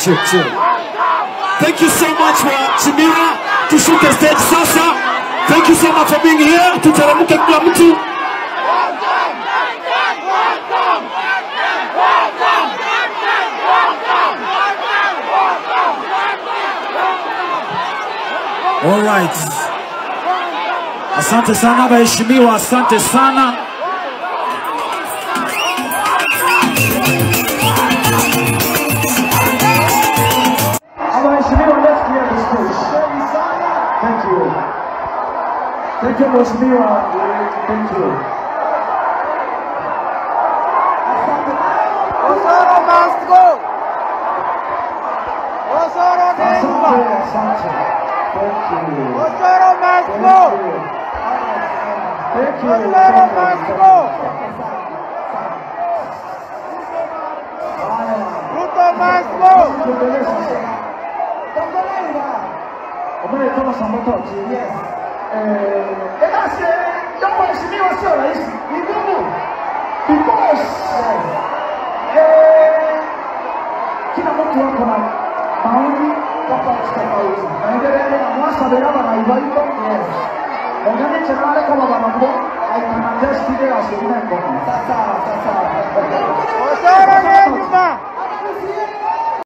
Chill, chill. Thank you so much waheshimiwa, tushuke stage sasa. Thank you so much for being here. Tuteremke kila mtu. All right. Asante sana waheshimiwa, asante sana. Waheshimiwa, let's clear the stage. Thank you. Thank you, Mheshimiwa. Thank you. Osoro must go. Osoro Asante, Nengwa. asante. Thank you. Osoro must Thank go. you. Thank you. Osoro must go. Ruto must go. Tuendelee sasa. Omwana Thomas Amototi. Egasi y'omheshimiwa sio rahisi, ni ngumu because kila mtu ako na maoni tofauti tofauti, naendelea na mwasabera banaibaito ongane chenare kama banambo I can attest to the asibina ngoma. Osoro Nengwa.